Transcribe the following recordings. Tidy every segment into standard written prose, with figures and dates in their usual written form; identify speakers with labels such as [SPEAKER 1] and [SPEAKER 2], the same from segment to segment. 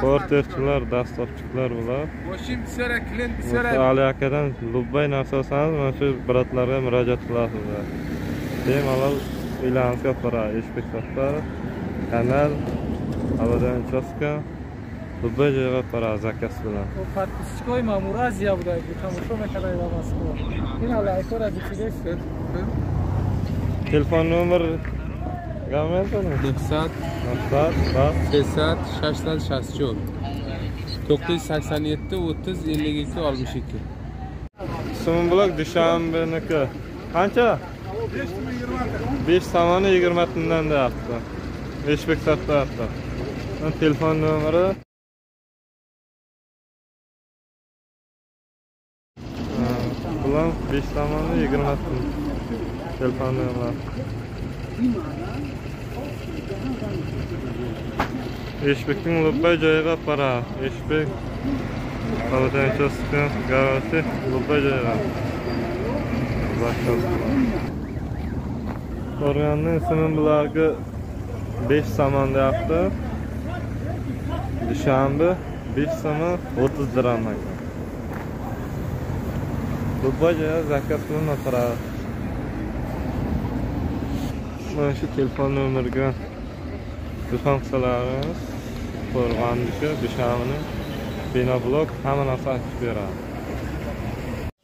[SPEAKER 1] Porterchilar, dastlabchilar bular. Ali akadan lubbay narsa olsangiz, mana shu bratlarga murojaat qilasizlar. Bemalol uylaringizga olib boradi. Eshbek Sattorov, kanal, Abadan uchastka, lubbay joyga olib boradi zakaz bilan.
[SPEAKER 2] Подписчикои Мамур Азия будай, тамошо мекардай ба Москва. Ина лайкора битидест.
[SPEAKER 1] Telefon nomer Gammetoni?
[SPEAKER 3] 900 900 664 987 30 52 62.
[SPEAKER 1] Sumon blok Dushanbeniki. Qancha? 5 somoni 20 tindan deyapti. Eshbek sotyapti. Telefon nomeri bilan 5 somoni 20 tin. Telefon nomeri. Eshbekning lubbay joyiga para. Eshbek Abadan uchastka garaji lubbay joyiga. Qo'rg'onning ismi bularga 5 somon deyapti. Dushanba 5 somon 30 dirham ekan. Lubbay joyiga zakaz bilan o'tiradi. Mana shu telefon nomeriga telefon qilsalaringiz Qo'rg'onniki, Dushanbani bino blok hamma narsa aytib beradi.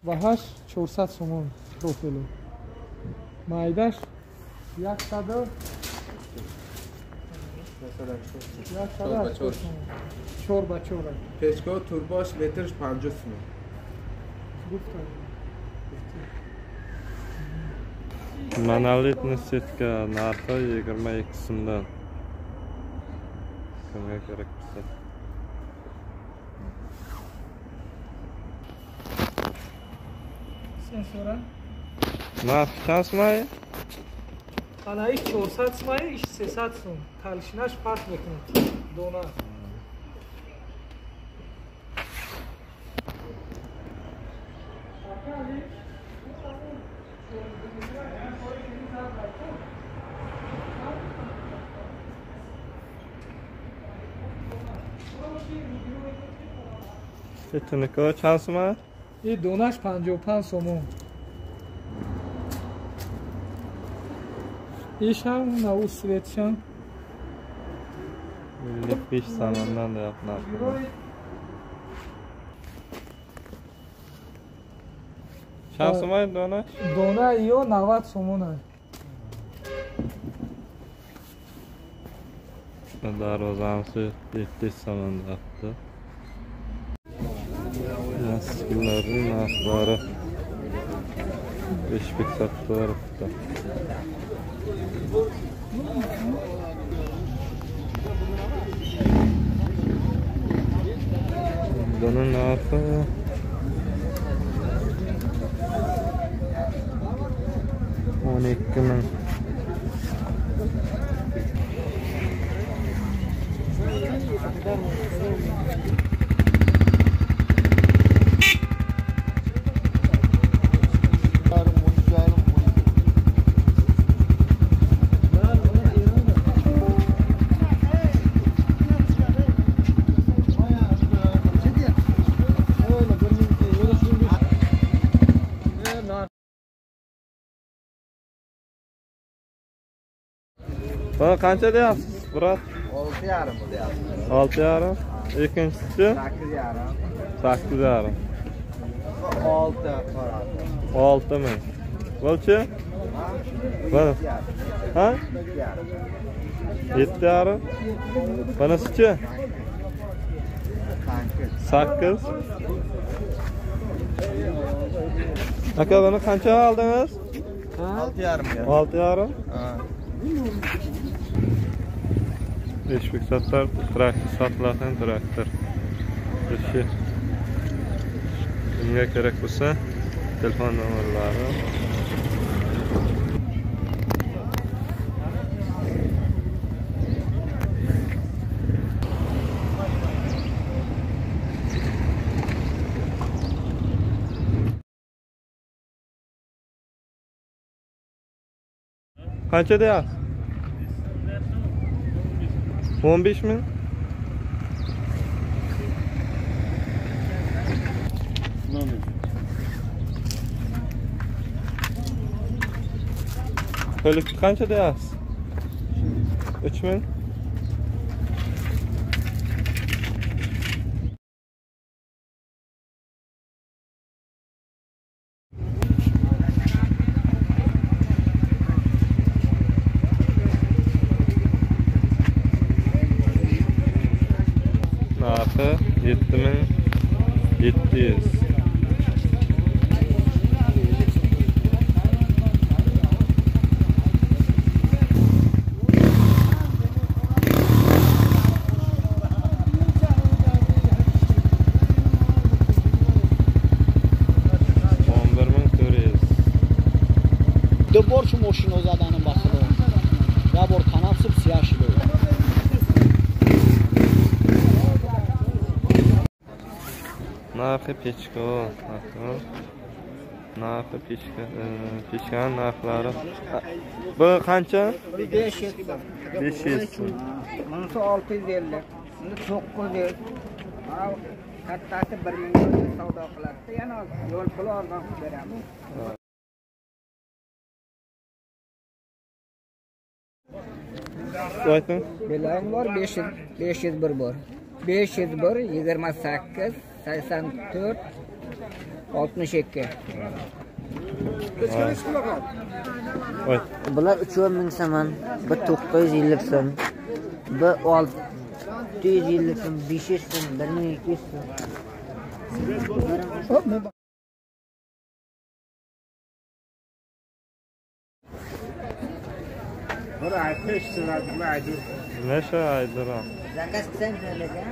[SPEAKER 2] Bahash 400 somon profili. Maydash 100 4 ба 4.
[SPEAKER 3] Pechka turbosh metr 50 so'm.
[SPEAKER 1] Monolitni setka narxi 22 so'mdan. Kimga kerak bo'lsa.
[SPEAKER 2] Sensora.
[SPEAKER 1] Narx чанд сомай?
[SPEAKER 2] Ана иш 400 сомай, иш 300 сом. Талшинаш фарқ мекунад. Дона.
[SPEAKER 1] Setiniki чанд сомай?
[SPEAKER 2] И донаш 55 сомон. Ишам на у светшам.
[SPEAKER 1] 55 somondan deyapti narxi. Чанд сомай донаш?
[SPEAKER 2] Дона ё 90 сомон.
[SPEAKER 1] Darvozamsi 7 somon deyapti. Yastiklarning narxlari Eshbek Sattorovda. Bunun narxi 12 ming. Bana qancha deyapsiz, brat?
[SPEAKER 4] 6,5 deyapsiz.
[SPEAKER 1] 6,5. Ikkinchisi?
[SPEAKER 4] 8,5.
[SPEAKER 1] 8,5.
[SPEAKER 4] 6 qora.
[SPEAKER 1] 6 ming. Bo'lchi? Mana. Ha? 7,5. Bunisichi? 8. Aka, buni qancha oldingiz?
[SPEAKER 4] 6,5 ga.
[SPEAKER 1] 6,5?
[SPEAKER 4] Ha.
[SPEAKER 1] Eshbek Sattorov traktor sotiladigan traktor. Ishi. Kimga kerak bo'lsa telefon nomerlari. Qancha deyapsiz? 15 ming. Pölik qancha deyapsiz? 3000. Narxi 7700.
[SPEAKER 5] Bor şu maşın ozadanın baxılı. Ya bor tanapsıb siyah şilə.
[SPEAKER 1] Narxi pechka, narxi pechka, pechkaning narxlari. Bu qancha?
[SPEAKER 6] 500.
[SPEAKER 1] 500 so'm.
[SPEAKER 6] Bunisi 650, buni 900. Kattasi 1000 savdo qiladi. Yana yo'l puli arzon qilib beramiz.
[SPEAKER 1] Ayting.
[SPEAKER 6] Belayim bor 500, 501 bor. 501 28 84 62.
[SPEAKER 7] Bular 3000 so'm, bu 950 so'm, bu 650 so'm, 500 so'm, 1200 so'm.
[SPEAKER 1] Necha aydiram?
[SPEAKER 7] Zakaz qilsang bo'ladi.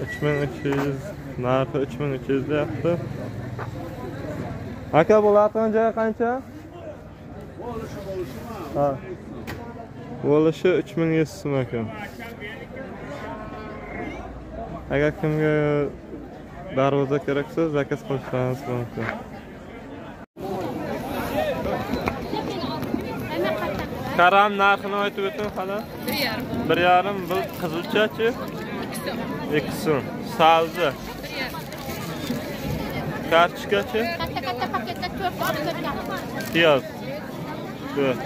[SPEAKER 1] $3200, narxi 3200 deyapti. Aka, bo'ladigan joyi qancha? Ha. Bo'lishi 3100 so'm ekan. Agar kimga darvoza keraksa, zakaz qilishlaringiz mumkin. Karam narxini aytib o'ting hali. 1.5. 1.5. Bu qizilchachi? 2 so'm. Sabzi 1.5. Kartoshkachi?
[SPEAKER 8] Katta-katta paketda 4 olib ketgan.
[SPEAKER 1] Piyoz 4.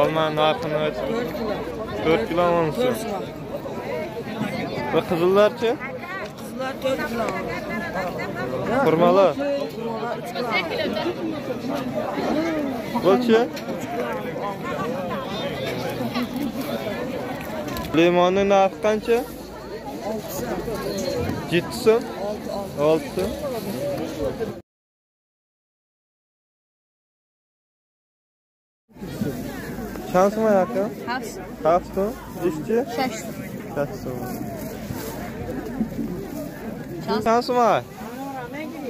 [SPEAKER 1] Olma narxini aytib 4 kilo 10 so'm. Va qizillarchi?
[SPEAKER 9] Qizillar 4 kilo.
[SPEAKER 1] Xurmalar? Buchi? Limonning narxi qancha? 7 so'm. 6 so'm. Chand so'm aka? 7 so'm. Ishchi?
[SPEAKER 8] 6 so'm.
[SPEAKER 1] 6 so'm. Chand so'm?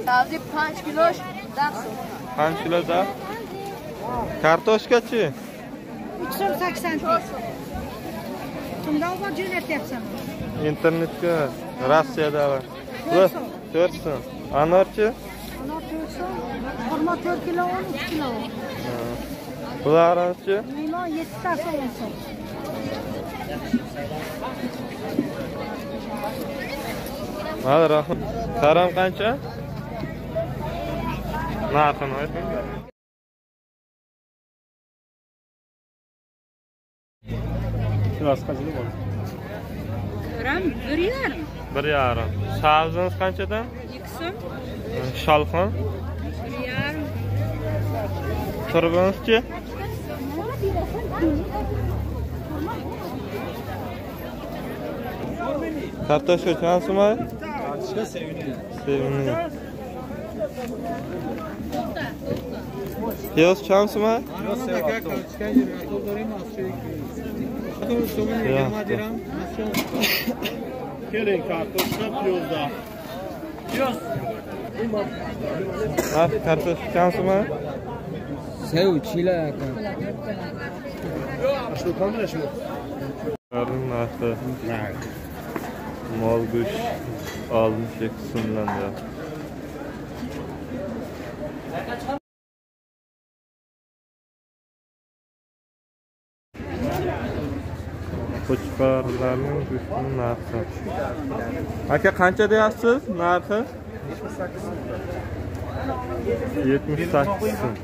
[SPEAKER 8] Sabzi 5 kilo 10 so'm.
[SPEAKER 1] 5 kilo 10. Kartoshkachi?
[SPEAKER 9] 3 so'm 80 so'm. Kimdan bor jo'natyapsan?
[SPEAKER 1] Internetga Rossiyada var. 4 so'm. Anorchi?
[SPEAKER 9] Anor 4 so'm. Xurmo 4 kilo 13 kilo.
[SPEAKER 1] Bularchi?
[SPEAKER 9] Limon 7 ta so'm.
[SPEAKER 1] Mayli, rahmat. Karam qancha? Narxini ayting.
[SPEAKER 3] Kilosi qancha bo'ladi?
[SPEAKER 8] Karam 1.5.
[SPEAKER 1] 1.5. Sabzimiz qanchadan?
[SPEAKER 8] 2 so'm.
[SPEAKER 1] Sholxon?
[SPEAKER 8] 1.5.
[SPEAKER 1] Turbimizchi? Kartoshka chand so'm?
[SPEAKER 3] Kartoshka sevimli.
[SPEAKER 1] Sevimli. Piyoz chand so'm?
[SPEAKER 3] Keling kartoshka piyozda. Piyoz.
[SPEAKER 1] Ha, kartoshka chand so'm?
[SPEAKER 6] Sev chila aka.
[SPEAKER 1] Narxi mol go'sht 62 so'mdan deyapti. Qo'chqorlarning go'shtining narxi. Aka qancha deyapsiz narxi?
[SPEAKER 4] 78 so'm.
[SPEAKER 1] 78 so'm.